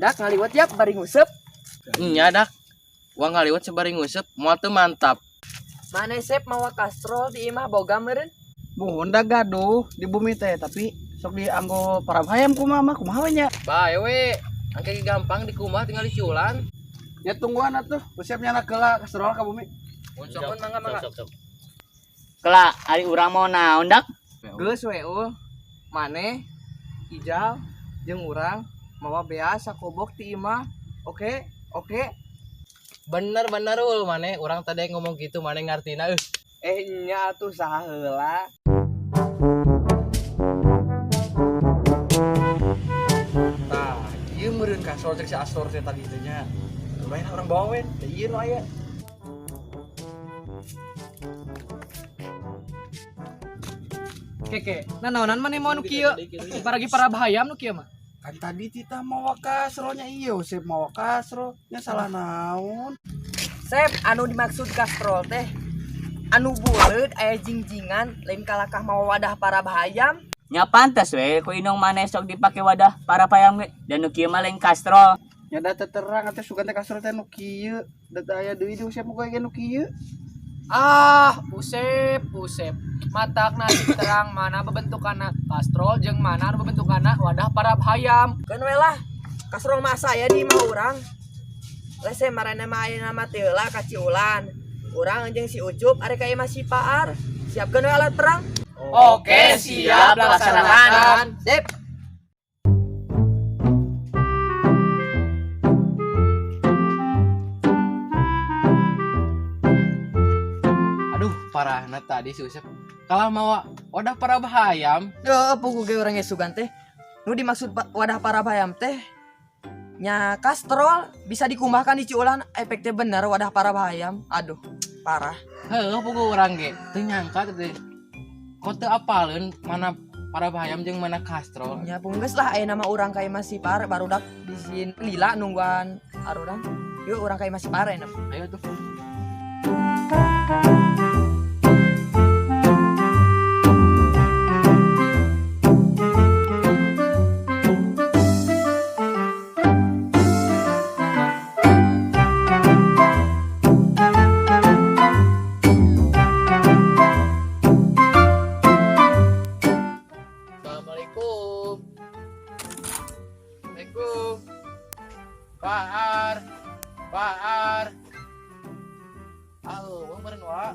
Dak ngaliwet yap bari nguseup. Nya dak. Wah ngaliwet sabari nguseup moal teu mantap. Maneh Sep mawa kastrol di imah boga meureun? Muhun da gaduh di bumi teh tapi sok dianggo parab hayam kumaha mah kumaha we nya. Bae we. Angke gampang dikumbah tinggal diciulan. Ya tungguan atuh, siap nyana keula kastrol ka bumi. Sok mangga mangga. Kela, ari urang mau naon dak? Geus we ul. Maneh Ijal jeung urang mawa beas sakobok ti imah. Oke, oke. Bener bener ul maneh urang tadi ngomong gitu maneh ngartina euy. Eh nya atuh saha heula. Tah, ieu meureun kastrol cek si Astor teh tadi teh nya. Lumayan urang bawa we, da ieu nu aya. Keke, nah naonan maneh mau nu kieu? Paragi para bahayam nu kieu mah. Kan tadi tita mawa kastrolnya ieu, Sep mawa kastrol. Nya salah naon? Sep anu dimaksud kastrol teh anu buleud aya jingjingan lain kalakah mawa wadah para bahayam. Nya pantes we ku indung maneh sok dipake wadah para payam ge. Dan nu kieu mah lain kastrol. Nya da teu terang atuh sugan teh kastrol teh nu kieu. Da teu aya deui di Usep muka ge nu kieu. Ah, Usep, Usep. Matak nasi terang mana bebentukanna kastrol jeung mana anu bebentukanna wadah para hayam. Keun we lah. Kastrol masa aya di imah urang. Lese marana mah aya nama teu heula ka Ciulan. Urang jeung si Ucup ari ka imah si Paar. Siapkeun we alat perang. Oke, siap laksanakan. Sip. Aduh, parahna tadi si Usep. Kalah mawa wadah para bahayam. Duh, pugu ge urang ge sugan teh. Nu dimaksud wadah para bayam teh nya kastrol bisa dikumbahkan di Ciulan efek teh bener wadah para bayam. Aduh, parah. Heuh, pugu urang ge teu nyangka teh. Kok teu apaleun mana para bahayam jeung mana kastrol. Nya punggeus lah aya nama urang ka imah si Par barudak disin lila nungguan arurang. Yuk urang ka imah si Par enak. Ayo tuh. Assalamualaikum. Assalamualaikum. Bahar. Bahar. Halo, wong meureun wa.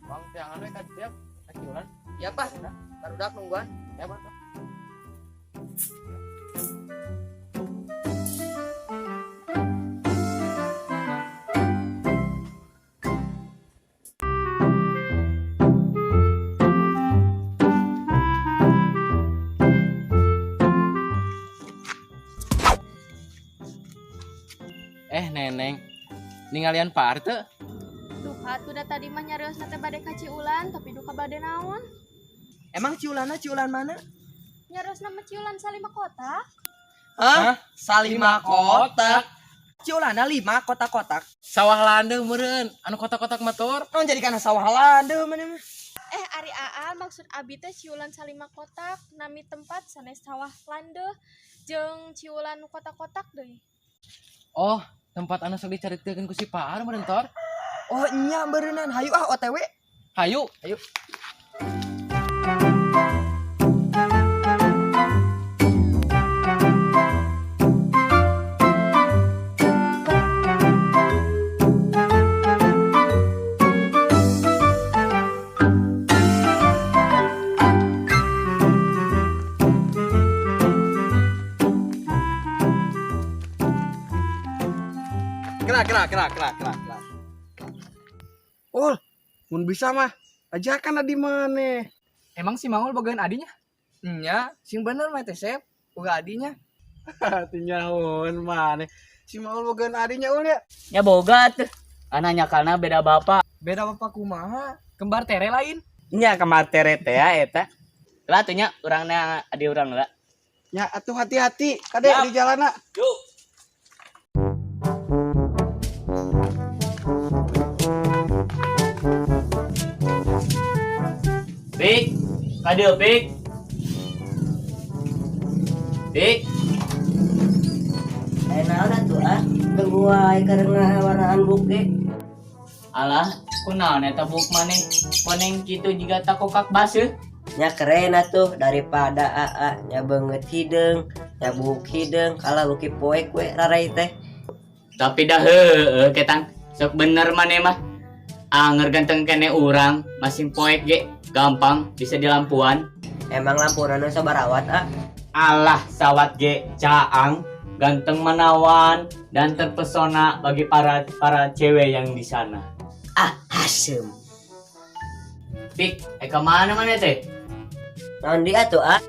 Bang tiangan we ka dieu ka Ciulan. Ya Pak, barudak nungguan. Ya, Pak. Neneng, ningalian Pak Ar teu? Duka tuh da tadi mah nyariosna teh bade ka Ciulan, tapi duka bade naon? Emang Ciulanna Ciulan mana? Nyariosna mah Ciulan Salima Kotak. Hah? Salima Kotak. Ciulanna 5 kotak-kotak. Sawah landeuh meureun, anu kotak-kotak motor. Naon jadi kana sawah landeuh maneh mah? Ari Aa maksud abi teh Ciulan Salima Kotak, nami tempat sanes sawah landeuh jeung Ciulan nu kotak-kotak deui. Oh, tempat anu sok dicaritakeun ku si Pak Ar meureun tor. Oh, nya beureunan. Hayu ah OTW. Hayu. Hayu. Kela, kela, kela, kela, kela, kela. Ul, mun bisa mah ajakan adi maneh. Emang si Maul bogaeun adinya? Nya, sing bener mah teh Sep, boga adinya. Tinyaun maneh. Si Maul bogaeun adinya ul ya. Nya boga tuh. Ana nyakalna beda bapak. Beda bapak kumaha? Kembar tere lain. Nya kembar tere teh ya eta. Lah tuh nya urangna adi urang lah. Nya atuh hati-hati kade Yap. di jalanna. Yuk. Pik, kadieu Pik. Pik. Aya naon atuh ah? Ganggu wae karena warnaan buuk ge. Alah, kunaon eta buuk maneh? Koneng kitu jiga takokak baseuh. Nya keren atuh daripada aa nya beungeut hideung, nya buuk hideung, kalah beuki poek we rarai teh. Tapi dah heueuh ketang, sok bener maneh mah. Anger ganteng kene urang, masing poek ge gampang bisa dilampuan. Emang lampuna nu sabarawat ah? Alah sawat ge caang, ganteng menawan dan terpesona bagi para para cewek yang di sana. Ah, haseum. Pik, kemana mana teh? Naon di atuh ah?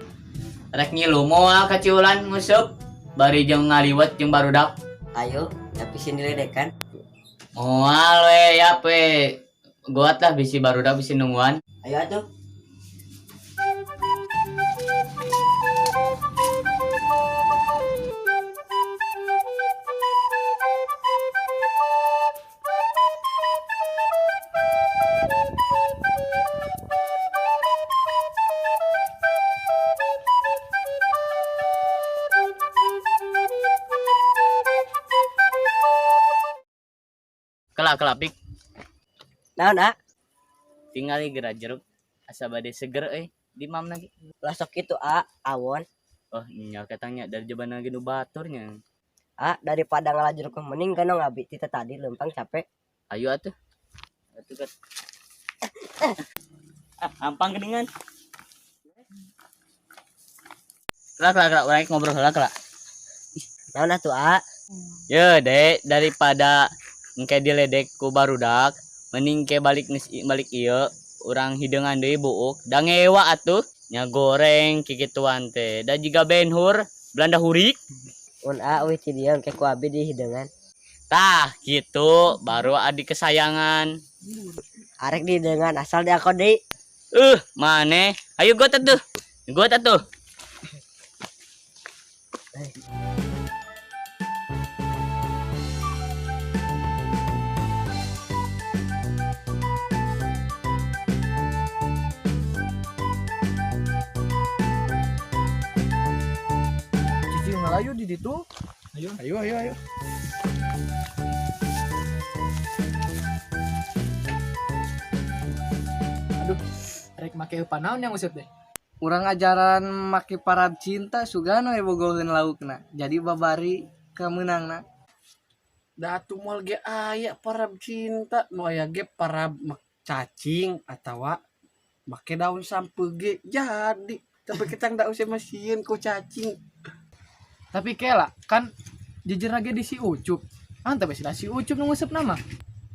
Rek ngilu moal ka Ciulan nguseup, bari jeung ngaliwet jeung barudak. Ayo, tapi sini ledekan. Moal we ya we. Goat lah bisi barudak bisi nungguan. Ayo atuh. Kelak kelak pik, Naon ah? tinggali geura jeruk asa bade seger euy di mam lagi. Lah sok kitu ah, awon. Oh, nya katanya dari jabana ge nu baturnya. Ah, daripada ngalajur ke mending kana ngabi ti tadi lempang capek. Ayo atuh. Atuh kan. Ah, hampang geningan. Kelak kelak kelak urang ngobrol heula kelak. Naon atuh ah? Ye, Dek, daripada engke diledek ku barudak, mending ke balik geus balik ieu urang hideungan deui buuk. Da ngewa atuh, nya goreng kikituan teh. Da jiga Ben-Hur, Belanda hurik. Un ah euy ti dieu engke ku abi di hideungan. Tah, gitu baru adik kesayangan. Arek di hideungan asal diangkot deui. Maneh. Ayo got atuh. Got atuh. Cici ngalayu di ditu. Ayo ayo ayo. Aduh, rek make panaon yang usep deh. Urang ajaran make parab cinta sugan we bogoheun laukna. Jadi babari kemenangna. Da atuh moal ge aya parab cinta, nu aya ge parab cacing atawa make daun sampeu ge jadi. Tapi kita ndak usah masieun ku cacing. Tapi kela kan jujur lagi di si Ucup. Ah, tapi si si Ucup nu nguseup nama.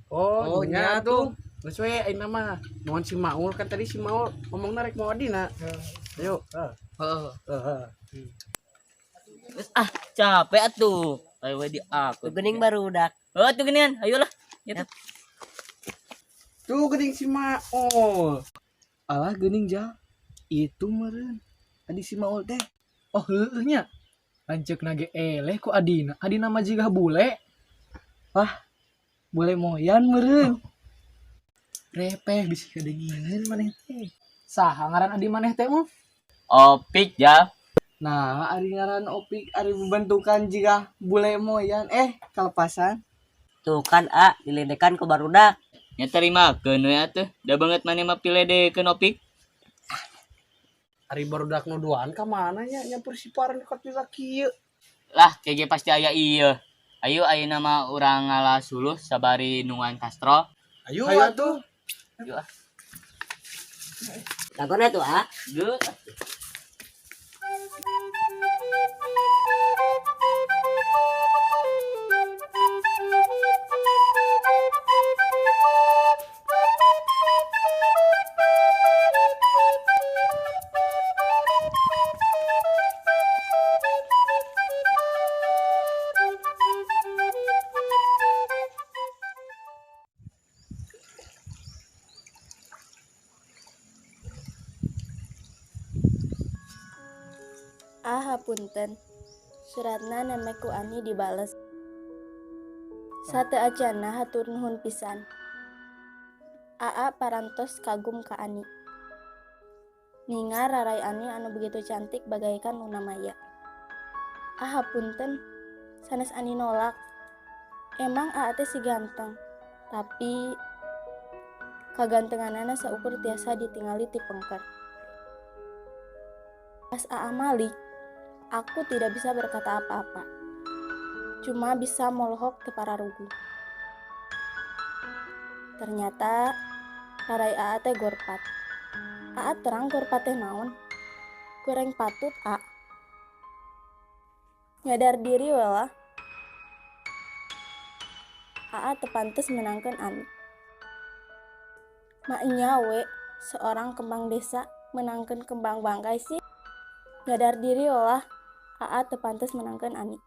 Oh, Oh, nya nya tuh. Geus we ayeuna mah. Nuhun si Maul kan tadi si Maul ngomongna rek mau adina. Ayo. Heeh. Heeh. Geus ah, capek atuh. Ayo we di aku. Tuh geuning barudak. Oh, tuh geuningan. Ayolah. Gitu. Tuh geuning si Maul. Alah geuning jal. Itu meureun. Tadi si Maul teh. Oh, heueuh nya. Lanceuk nage eleh ku adina. Adina mah jiga bule. Wah, bule moyan meureun. Repeh bisi kadengeun maneh teh. Saha ngaran adi maneh teh, Ul? Opik ya. Nah, ari ngaran Opik ari bentukan jiga bule moyan kalepasan. Tuh kan ah, diledekan ku barudak. Nya terimakeun we atuh. Da banget maneh mah piledekeun Opik. Ari barudak nu duaan ka mana nya nyampur si Paran ka pila kieu. Lah, kege pasti aya ieu. Ayo ayeuna mah urang ngala suluh sabari nungguan kastrol. Ayo atuh. Ayo ah. Lagona tuh ah. Geus. Ah, hapunten. Suratna nembe ku Ani dibales. Sateuacanna hatur nuhun pisan. Aa parantos kagum ka Ani. Ningar rarai Ani anu begitu cantik bagaikan Luna Maya. Ah, hapunten. Sanes Ani nolak. Emang Aa teh si ganteng, tapi kagantenganana saukur tiasa ditingali ti pengker. Pas Aa malik, aku tidak bisa berkata apa-apa. Cuma bisa molohok teu pararuguh. Ternyata rarai Aa teh gorpat. Aa terang gorpat teh naon? Goreng patut A. Nyadar diri we lah. Aa teu pantes menangkeun Ani. Maknya we seorang kembang desa menangkeun kembang bangkai sih. Nyadar diri we lah. Aa teu pantes menangkeun Ani.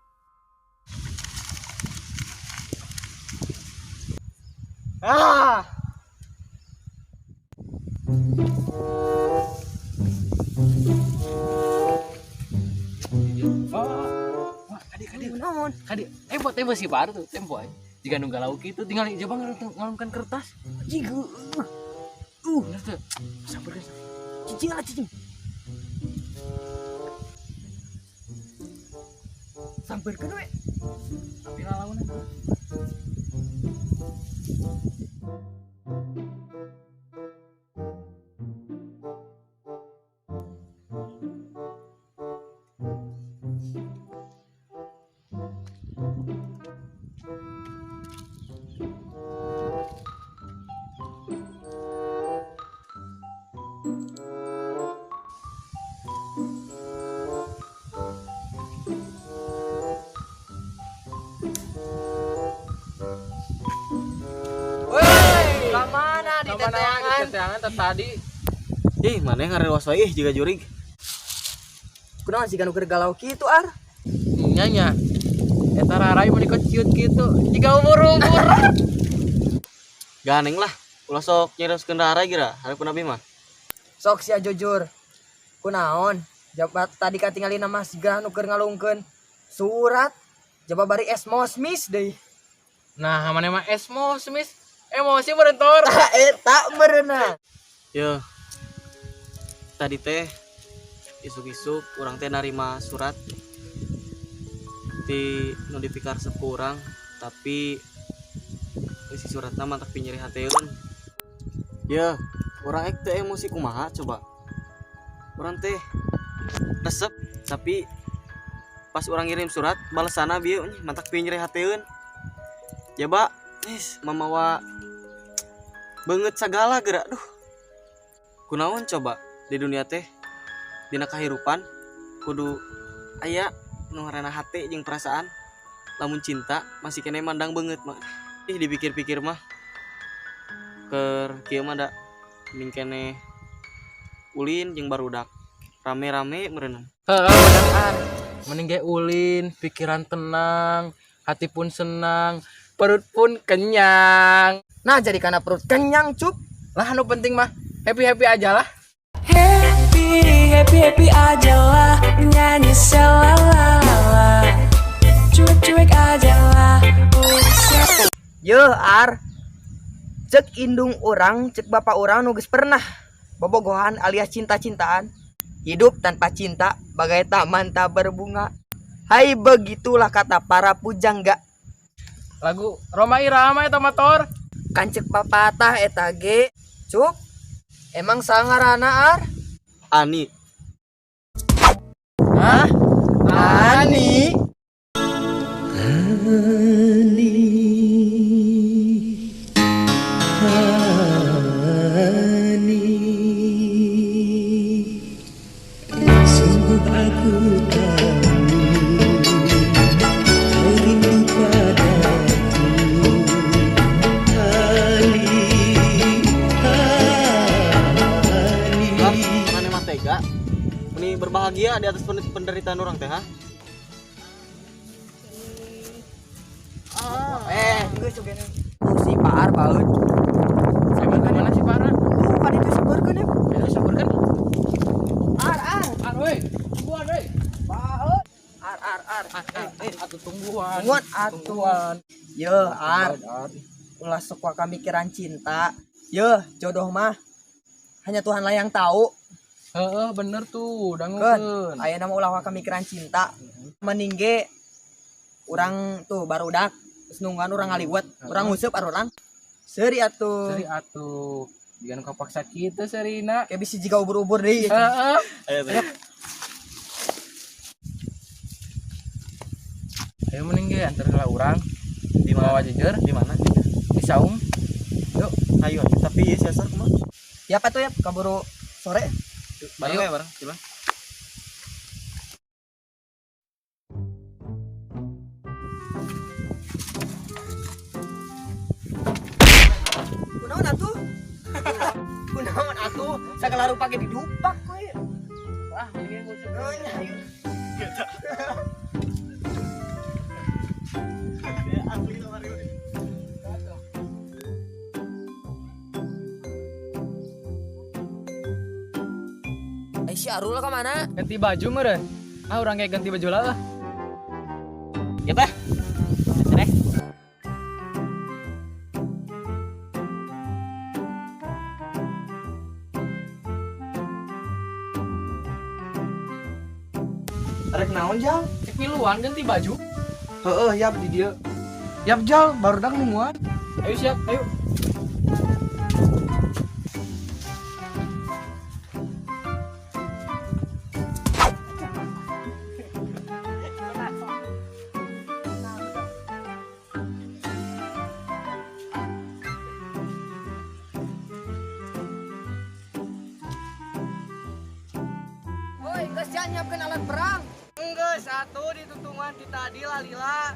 Ah. Wah, kadi Naon? Kadi tempo tempo si baru tuh tempo aja. Jika nu galau kitu tinggal coba ngalungkeun kertas. Jiga. Bener tuh. Sabar guys. Cicing lah cicing. Sampeurkeun we. Tapi lalaunan. Woi, ka mana di teteangan? Teteangan tadi. Ih, mana ngarewas wae ih jiga jurig. Kunaon sih nu keur galau kitu ar? Nya nya. Eta rarai mun dikeciut kitu jiga umur-umur. Ganeng lah, ulah sok nyerioskeun rarai geura, hareupeun abi mah. Sok sia jujur. Kunaon? Jabat tadi katingalina mah siga nu keur ngalungkeun surat. Jaba bari esmosmis deui. Nah, mana mah esmosmis emosi meureun tor. Tah eta meureunna. Yo. Tadi teh isuk-isuk urang teh narima surat ti notifikasi resep ku urang, tapi isi suratna mah tapi nyeri hateun. Ye, urang ek teh emosi kumaha coba. Urang teh resep tapi pas urang ngirim surat balasanna bieu mantak nyeri hateun. Jaba, is mamawa beungeut sagala geura duh. Kunaon coba di dunia teh dina kahirupan kudu aya nu ngaranna hate jeung perasaan. Lamun cinta masih kene mandang beungeut mah. Ih dipikir-pikir mah keur kieu mah da mending keneh ulin jeung barudak rame-rame meureunna. Heeh, bener ar. Mending ge ulin, pikiran tenang, hati pun senang, perut pun kenyang. Nah, jadi karena perut kenyang, cup. Lah nu penting mah happy-happy aja lah. Happy, happy, happy aja lah. Nyanyi selalala. Cuek-cuek aja lah. Usah. Yeuh, ar. Cek indung urang, cek bapak urang nu geus pernah bobogohan alias cinta-cintaan. Hidup tanpa cinta bagai taman tak berbunga. Hai begitulah kata para pujangga. Lagu Rhoma Irama eta mah tor. Kan cek papatah eta ge. Cup. Emang sangarana ar? Ani. Hah? Ani? Ani, Ani, sungguh aku tahu kau rindu padaku. Ani, Ani. Lah, mana mah tega? Meni berbahagia di atas penderitaan orang teh, ha? Geus ugene. Tuh si Pak Ar baeud. Emang mana si Pak Ar? Tuh kan itu sabarkeun ya. Ya sabarkeun. Ar ar. Ar we. Tungguan we. Baeud. Ar ar ar. Atuh tungguan. Tungguan atuh. Yeuh ar. Ulah sok waka mikiran cinta. Yeuh, jodoh mah hanya Tuhan lah yang tahu. Heeh, bener tuh, dangukeun. Ayeuna mah ulah waka mikiran cinta. Mending ge Urang tuh barudak geus nungguan urang ngaliwet, urang nguseup arurang. Seuri atuh. Seuri atuh. Jiga nu kapaksa kitu seurina. Kayak bisi jiga ubur-ubur deui. Heeh. Ayo tuh. Ayo mending ge antar heula urang. Di mana? Bawa jejer Di mana? di saung. Yuk, Ayo, tapi ieu sasar kumaha? Ya apa tuh ya kaburu sore. Bareng ya bareng, coba. Kunaon atuh? Kunaon atuh? Sagala rupa ge didupak we. Wah, mending nguseup. Oh, nya, ayo. Eh, si Arul ka mana? Ganti baju meureun. Ah, urang ge ganti baju lah. Ya, Pak. Tereh. Rek naon Jal? Cek miluan ganti baju. Heeh, yap di dieu. Yap Jal, barudak nungguan. Ayo siap, ayo. Woi, geus jangan nyiapkeun alat perang. Geus atuh ditutungan ti tadi lalila.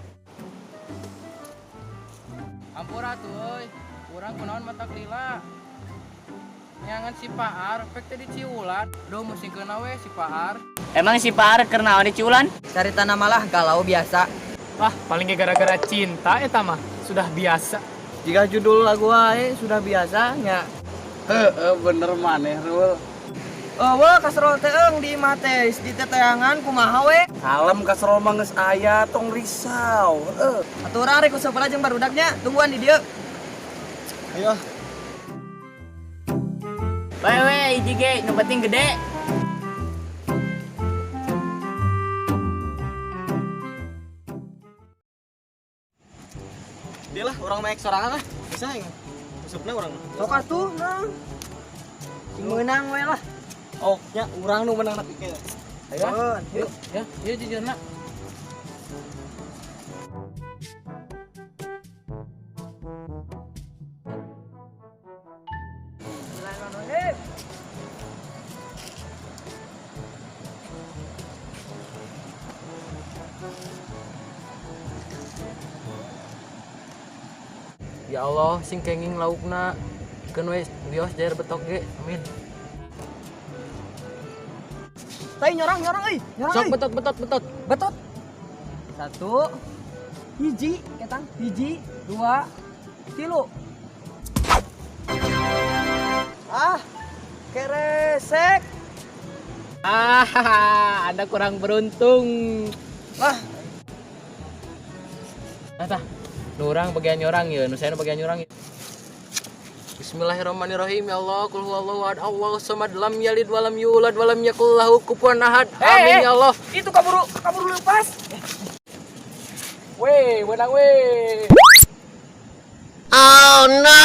Ampura tuh euy. Urang kunaon matak lila. Nyangan si Paar, pek teh diciulan. Duh musingkeun we si Paar. Emang si Paar keur naon diciulan? Carita malah galau biasa. Wah, paling ge gara-gara cinta eta mah. Sudah biasa. Jika judul lagu wae sudah biasa nya. Heeh, bener maneh Rul. Eueuh kasrol teh eung di imah teh di teteangan kumaha we? Kalem kasrol mah geus aya tong risau. Heeh. Atuh urang rek useup heula jeung barudaknya, tungguan di dieu. Ayo. Bae we hiji ge nu penting gede. Dia lah urang naik sorangan lah. Bisa yang usupna urang. Sok atuh, nah. Sing meunang we lah. Oh, nya urang nu menang tapi kayaknya. Ayo. Ayo, Yuk, ya, ieu jejerna. Bismillahirrahmanirrahim. Ya Allah, sing kenging laukna. Keun we wios jair betok ge. Amin. Tai nyorang nyorang euy, nyorang Sok euy. betot betot betot. Betot. Satu. Hiji, ketang. Hiji, dua, tilu. Ah, keresek. Ah, Anda kurang beruntung. Lah, Nah tah, nu urang bagian nyorang ya, nu saya bagian nyorang. Bismillahirrahmanirrahim. Ya Allah, qul huwallahu ahad, Allahu samad, lam yalid walam yulad walam yakul lahu kufuwan ahad. Amin ya Allah. Itu kaburu kaburu lepas. Weh, menang weh. Oh no.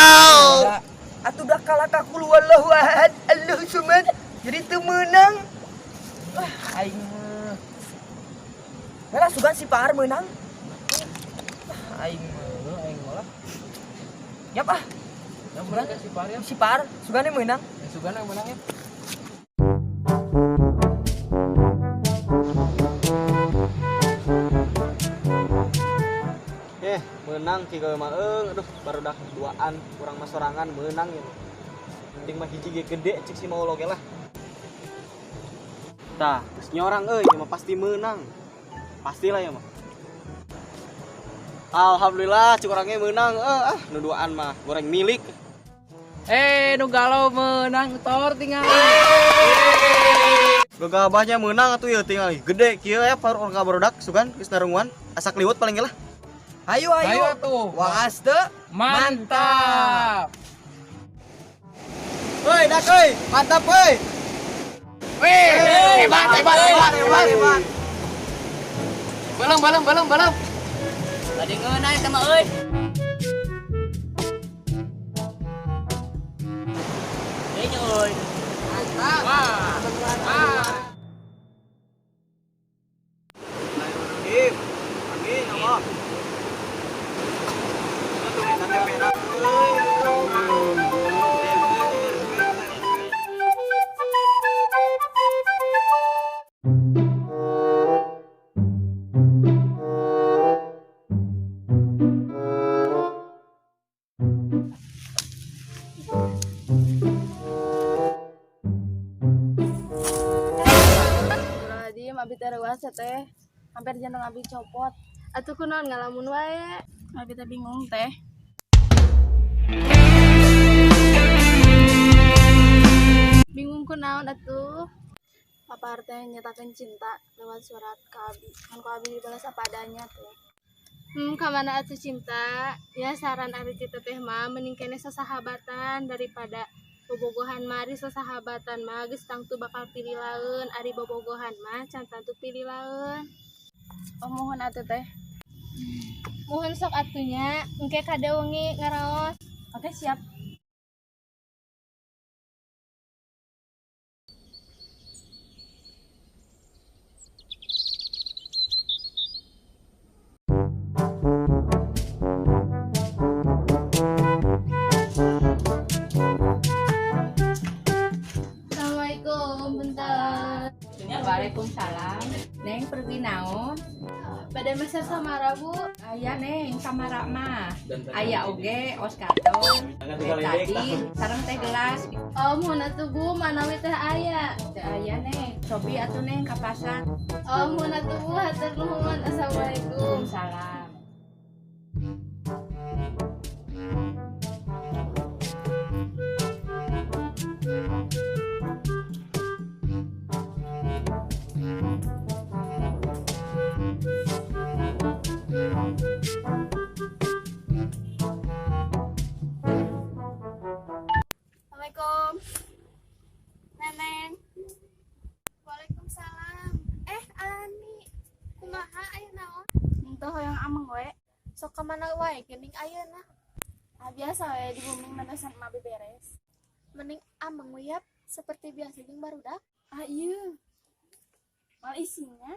Atuh dah kalah ka qul huwallahu ahad, Allahu samad. Jadi teu meunang. Ah, aing mah. Lah sugan si Paar meunang. Ah, aing mah, aing mah lah. Yap ah, Yang menang si Paar ya. si Paar sugane meunang. Sugan yang menang ya. Eh, menang ki gawe mah eung, aduh barudak duaan urang mah sorangan menang ya. Penting mah hiji ge gede cek si Maulo ge lah. Tah, geus nyorang euy, ieu mah pasti menang. Pastilah ya mah. Alhamdulillah cek urang ge menang ah nu duaan mah goreng milik. Eh, nu galau menang tor tinggal. Gagabahnya menang atuh ieu tinggal gede kieu ya par urang ka barudak sugan geus narunguan asak liwet paling ge lah. Ayo ayo. Ayo atuh. Waas teu. Mantap. Woi, dak euy, mantap euy. Weh, hebat hebat hebat hebat. Hebat. Balong balong balong balong. Tadi ngeunah eta mah euy. Deui nya euy. Mantap. Wah. Wah. Amin, ya Allah. Astagfirullahaladzim, abi teh reuas teh. Hampir jantung abi copot. Atuh kunaon ngalamun wae. Abi teh bingung teh. Bingung kunaon atuh? Papa teh nyatakeun cinta lewat surat ka abi. Ngan ku abi dibalas apa adanya teh. Kamana atuh cinta? Ya saran ari ti teteh mah mending keneh sasahabatan daripada bobogohan mari sasahabatan mah geus tangtu bakal pilih laeun, ari bobogohan mah can tangtu pilih laeun. Oh muhun atuh teh. Muhun sok atunya, engke kade wengi ngaraos. Oke siap. Assalamualaikum, bentar. Waalaikumsalam. Neng pergi naon? Pada masa samara bu. Aya neng samara mah. Aya oge os karton. Teh tadi sareng teh gelas. Oh muhun atuh bu, manawi teh aya. Teh aya neng. Cobi atuh neng ka pasar. Oh muhun atuh bu, hatur nuhun. Assalamualaikum. Salam. Assalamualaikum. Neneng. Waalaikumsalam. Ani, kumaha aya naon? Henteu hoyong ameng we. Sok ka mana wae geuning ayeuna? Ah biasa we di bumi mentosan emak beberes. Mending ameng we yap, seperti biasa jeung barudak. Ah iya. Mal isinya.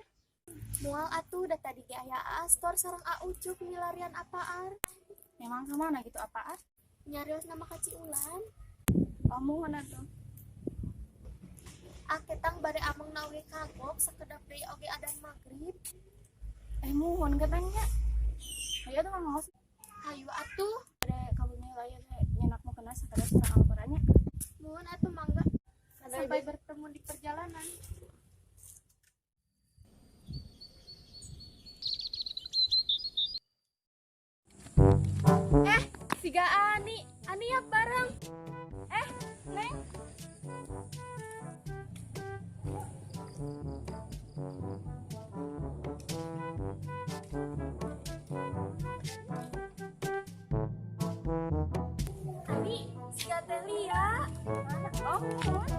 Moal atuh da tadi ge aya Astor sareng A Ucup milarian apaan? Memang kemana gitu apaan? Nyarios nama ka Ciulan. Oh muhun atuh. Ah ketang bade ameng na oge kagok sakedap deui oge adan magrib. Muhun katanya. Ayo tuh ngos. Hayu atuh. Bade ka bumi lain teh nyenak mau kena sakadar sareng Al-Qur'annya. Muhun atuh mangga. Sampai bertemu di perjalanan. Siga Ani, Ani ya bareng. Neng. Ani, siga Teh Lia. Mana? Oh, muhun.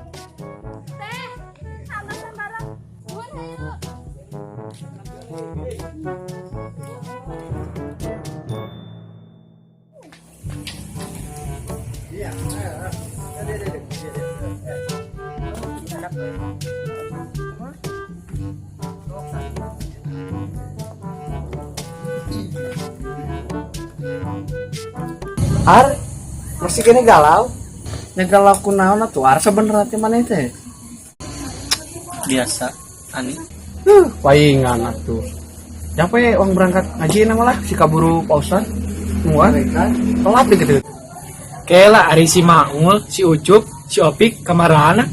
Teh, sama bareng. Muhun hayu. Ar, masih kene galau? Nya galau kunaon atuh Ar sebenerna teh maneh teh? Biasa, Ani. Paingan atuh. Capek uang berangkat ngaji nama lah si kaburu Pak Ustad. Nungguan telat deh gitu. Kela ari si Maul, si Ucup, si Opik kamarana.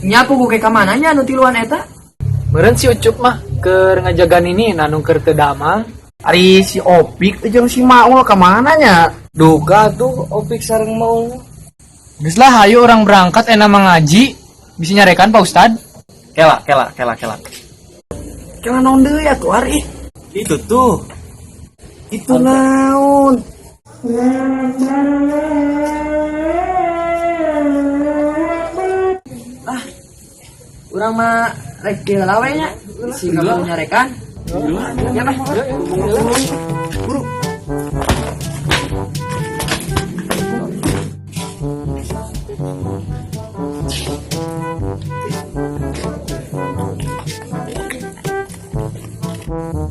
Nyapu ku ke kamananya anu tiluan eta? Meureun si Ucup mah keur ngajagan ini nanu keur teu damang. Ari si Opik jeung si Maul kamananya? Duka tuh Opik sareng Maul. Geus lah hayu orang berangkat enak mengaji, bisa nyarekan Pak Ustad. Kela, kela, kela, kela. Kela naon deui atuh Ar ih. Itu tuh. Itu naon? Urang mah rek heula we nya. Si kaburu nyarekan. Ya lah, buru.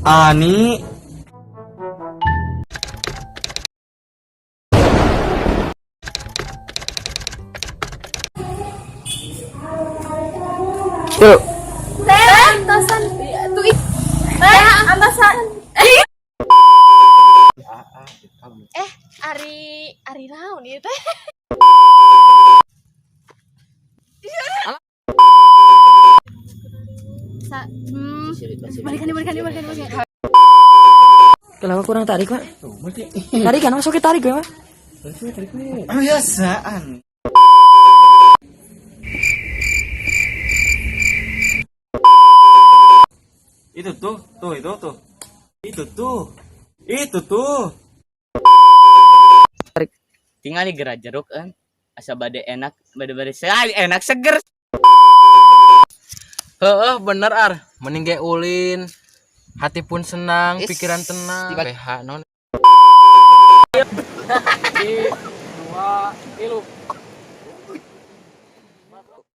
Ani. Yuk. Teh, antosan tuh ih. Teh, antosan. Eh, ari ari naon ieu teh? Sa, balikan balikan balikan balikan. Kenapa kurang tarik, Pak? Tarik kan, masuk tarik ya, Pak? Biasaan. Itu tuh, tuh itu tuh. Itu tuh. Itu tuh. Tinggal gerak jeruk kan. Asa bade enak, bade bade sekali enak seger. Heeh, bener ar. Mending ge ulin. Hati pun senang, Is, pikiran tenang. Tiba- PH non. Dua, tilu.